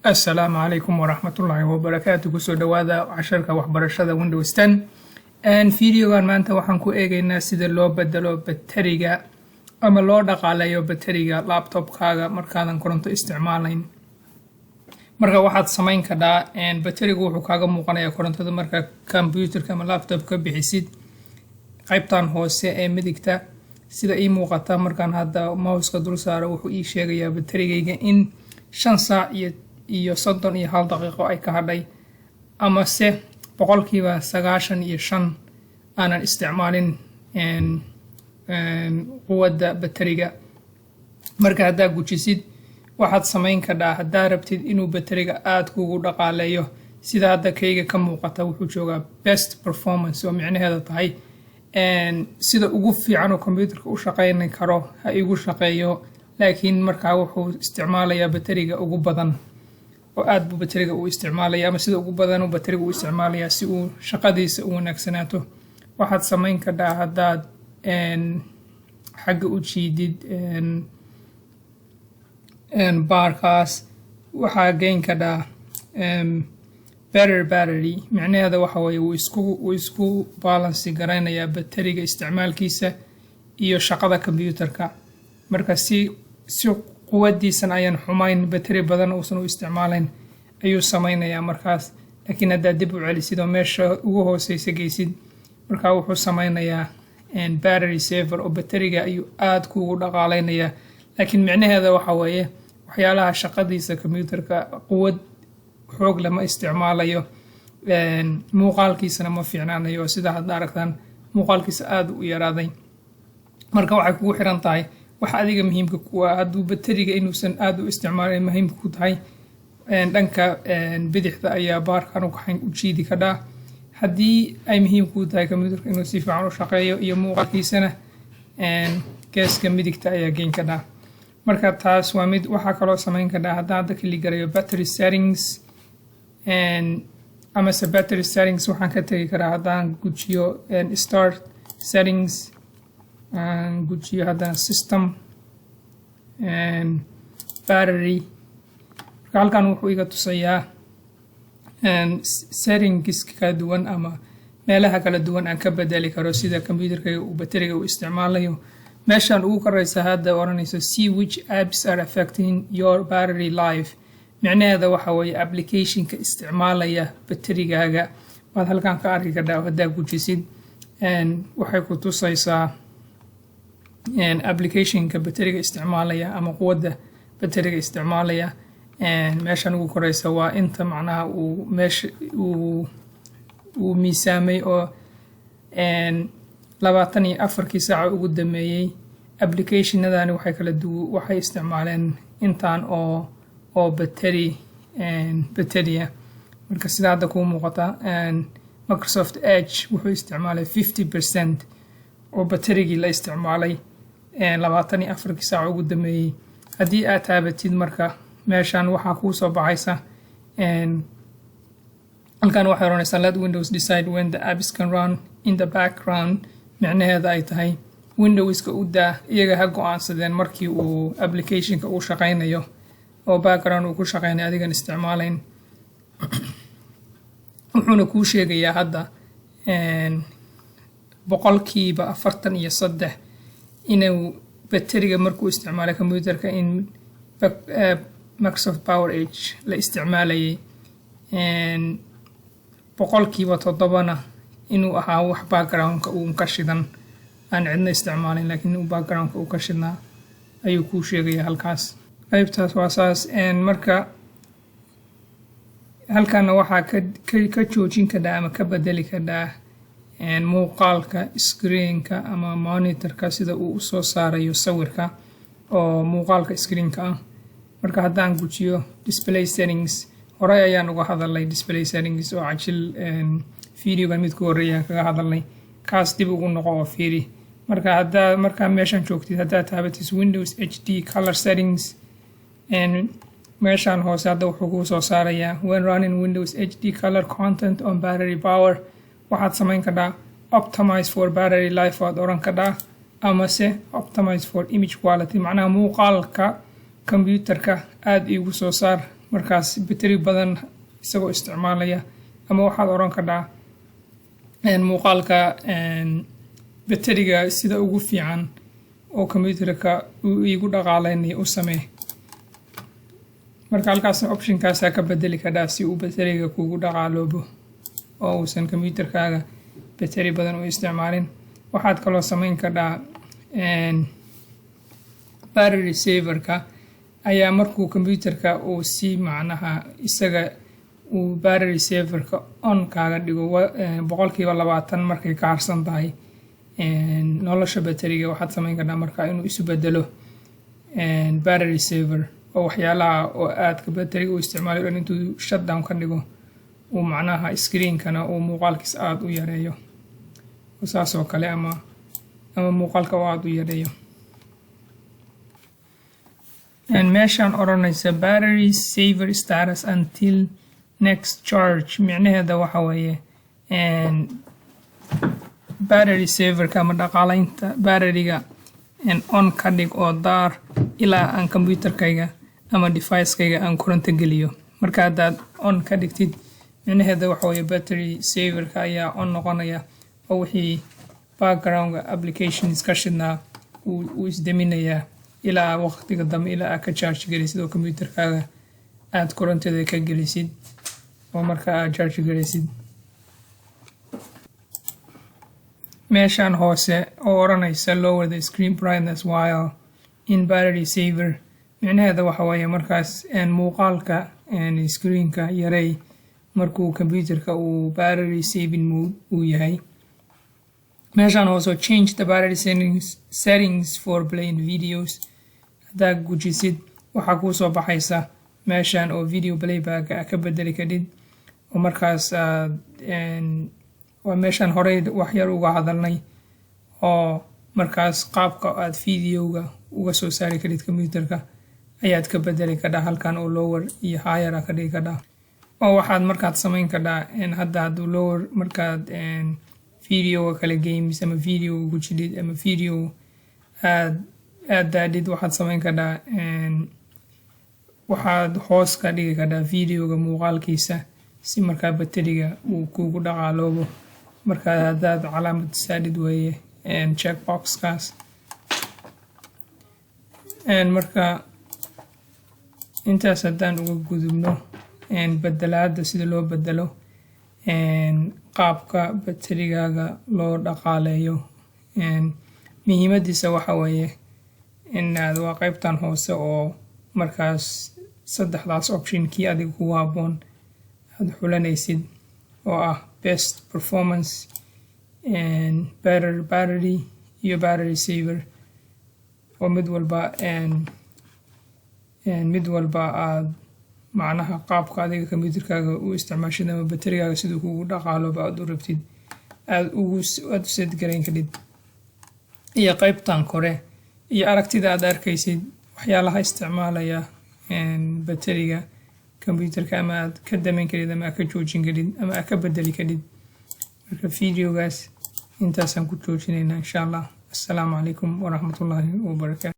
Assalaamu calaykum waraxmatullaahi wabarakaatu. Kusoo dhawaada casharka waxbarashada Windows 10. Videogan maanta waxaan ku eegaynaa sida loo bedelo bateriga ama loo dhaqaaleeyo bateriga laptopkaaga markaadan koronto isticmaalayn. Marka waxaad samayn kadhaa, baterigu wuxuu kaaga muuqanayaa korontada marka computerka ama laptop ka bixisid, qaybtan hoose ee midigta. Sida ii muuqata, markaan hadda mouseka dul saaro, wuxuu ii sheegayaa baterigayga in 5 saac iyo 31 daqiiqo ay ka hadhay, amase 95% aanan isticmaalin quwadda bateriga. Marka haddaa gujisid, waxaad samayn kadhaa, haddaa rabtid inuu bateriga aada kugu dhaqaaleeyo, sida hadda kayga ka muuqata, wuxuu joogaa best performance, oo micnaheeda tahay sida ugu fiican oo computerka u shaqeyni karo ha igu shaqeeyo, laakiin markaa wuxuu isticmaalayaa bateriga ugu badan oo aad buu bateriga u isticmaalaya, ama sida ugu badan uu bateriga u isticmaalayaa si uu shaqadiisa u wanaagsanaato. Waxaad samayn kadhaa, haddaad xagga u jiidid baarkaas, waxaa geyn kadhaa better battery. Micnaheeda waxa weeye wuu isku balance garaynayaa bateriga isticmaalkiisa iyo shaqada computerka. Marka si quwadiisan ayaan xumayn, bateri badan uusan u isticmaalayn ayuu sameynayaa markaas. Laakiin haddaad dib u celisid oo meesha ugu hooseysa geysid, markaa wuxuu sameynayaa battery saver oo bateriga ayuu aada kuugu dhaqaaleynayaa. Laakiin micnaheeda waxa weeye waxyaalaha shaqadiisa computerka quwad xoog lama isticmaalayo, muuqaalkiisana ma fiicnaanayo, oo sida hadda aragtaan muuqaalkiisa aada u yaraaday. Marka waxay kugu xiran tahay wax adiga muhiimka kuwa. Hadduu bateriga inuusan aada u isticmaalin muhiimka ku tahay, dhanka bidixda ayaa baarkan u jiidi kadhaa. Haddii ay muhiim kuu tahay computerka inuu si fiican u shaqeeyo iyo muuqaalkiisana, geeska midigta ayaa geyn kadhaa. Marka taas waa mid. Waxaa kaloo samayn kadhaa, haddaan hadda click garayo battery settings amase battery settings, waxaan ka tegi karaa haddaan gujiyo start settings, aan gujiyo haddana system battery. Marka halkan wuxuu iga tusayaa settings kala duwan ama meelaha kala duwan aan ka bedeli karo sida computerkayga uu bateriga u isticmaalayo. Meeshaan ugu koreysa hadda oranayso "See which apps are affecting your battery life", micnaheeda waxa weeye applicationka isticmaalaya baterigaaga baad halkan ka arki kardhaa. Haddaa gujisid, waxay ku tusaysaa applicationka bateriga isticmaalaya ama quwadda bateriga isticmaalaya. Meeshan ugu koreysa waa inta macnaha uu meesha uu miisaamay oo 24-kii saaca ugu dameeyey applicationadani waxay kala du waxay isticmaaleen intaan oo bateriya. Marka sida hadda kuu muuqata, Microsoft Edge wuxuu isticmaalay 50% oo baterigii la isticmaalay 24-kii saaca ugu dameeyey. Haddii aad taabatid, marka meeshan waxaa kuu soo baxaysa halkan, waxay oranaysaa "Let Windows decide when the apps can run in the background", micnaheeda ay tahay Windowska u daa, iyaga ha go-aansadeen markii uu applicationka uu shaqaynayo oo background uu ku shaqeynayo adigan isticmaalayn. Wuxuuna kuu sheegayaa hadda 43% inuu bateriga markuu isticmaalay computerka in Microsoft Power Edge la isticmaalayay, 7%-na inuu ahaa wax backgroundka uu ka shidan, aan cidna isticmaalin, laakiin uu backgroundka uu ka shidnaa ayuu kuu sheegaya halkaas. Qaybtaas waa saas. Marka halkana waxaa ka joojin kadhaa ama ka bedeli kadhaa muuqaalka screenka ama monitorka, sida uu usoo saarayo sawirka oo muuqaalka screenka ah. Marka haddaan gujiyo display settings, horey ayaan uga hadalnay display settings oo cajil videogan mid ku horreeyaan kaga hadalnay. Kaas dib ugu noqo oo fiiri. Marka haddaa markaa meeshaan joogtid, haddaad taabatis Windows HD color settings, meeshaan hoose hadda wuxuu kuu soo saarayaa "When running Windows HD color content on battery power". Waxaad samayn kadhaa "Optimize for battery life" waad oran kadhaa, amase "Optimize for image quality", macnaha muuqaalka computerka aada iigu soo saar. Markaas bateri badan isagoo isticmaalaya. Ama waxaad oran kadhaa muuqaalka bateriga sida ugu fiican oo computerka uu iigu dhaqaaleynayo u samee. Marka halkaasna optionkaasaa ka bedeli kadhaa si uu bateriga kugu dhaqaaloobo oo uusan computerkaaga bateri badan u isticmaalin. Waxaad kaloo sameyn kadhaa battery saverka ayaa markuu computerka uu si macnaha isaga uu battery saverka on kaaga dhigo 20% markay ka harsan tahay nolosha bateriga, waxaad sameyn kartaa marka inuu isu bedelo battery saver oo waxyaalaha oo aadka bateriga u isticmaalayo dhan intuu shutdown ka dhigo, uu macnaha screenkana uu muuqaalkiisa aada u yareeyo saas oo kale, ama muuqaalka oo aada u yareeyo. Meeshaan odhanaysa "battery saver status until next charge", micnaheeda waxa weeye battery saverka ama dhaqaaleynta batteryga on ka dhig oo daar ilaa aan computerkayga ama devicekayga aan koronto geliyo. Marka haddaad on ka dhigtid, micnaheeda waxa weeye battery saverka ayaa on noqonaya oo wixii backgroundka applications ka shidnaa uu isdeminayaa ilaa waqtiga dambe, ilaa aad ka charge gelisid oo computerkaaga aad korontada ka gelisid oo marka aad charge gelisid. Meeshaan hoose oo odhanaysa "lower the screen brightness while in battery saver", micnaheeda waxa weeye markaas muuqaalka screenka yarey markuu computerka uu battery saving mode uu yahay. Meeshaan hoose "change the battery settings for playing videos" haddaad gujisid, waxaa kuu soo baxaysa meeshan oo video playback a ka bedeli kadhid oo markaas aad waa meeshaan horey wax yar uga hadalnay oo markaas qaabka aad videoga uga soo saari karid computerka ayaad ka bedeli kadhaa halkan, oo lower iyo higher a ka dhigi kadhaa, oo waxaad markaad samayn kadhaa hadda hadduu lower markaad videoga kale games ama videoga ku jidhid ama video aad daadhid, waxaad samayn kadhaa waxaad hoos ka dhigi kadhaa videoga muuqaalkiisa si markaa bateriga uu kugu dhaqaaloobo. Markaa haddaad calaamad saadhid weeye checkboxkaas. Marka intaas haddaan uga gudubno bedelaadda sida loo bedelo qaabka baterigaaga loo dhaqaaleeyo, muhiimadiisa waxa weeye inaad waa qeybtan hoose oo markaas saddexdaas option kii adiga kugu habboon aada xulanaysid, oo ah best performance, better battery iyo battery saver, oo mid walba aad macnaha qaabka adiga computerkaaga u isticmaashid ama baterigaaga siduu kugu dhaqaaloba aad u rabtid aad u set garayn kadhid, iyo qeybtan kore iyo aragtida aad arkaysid waxyaalaha isticmaalaya bateriga computerka, ama aad ka damin karid ama aad ka joojin karid ama aad ka bedeli karid. Marka videogaas intaasaan ku joojinaynaa, insha Allah. Assalaamu calaykum waraxmatullaahi wabarakaatu.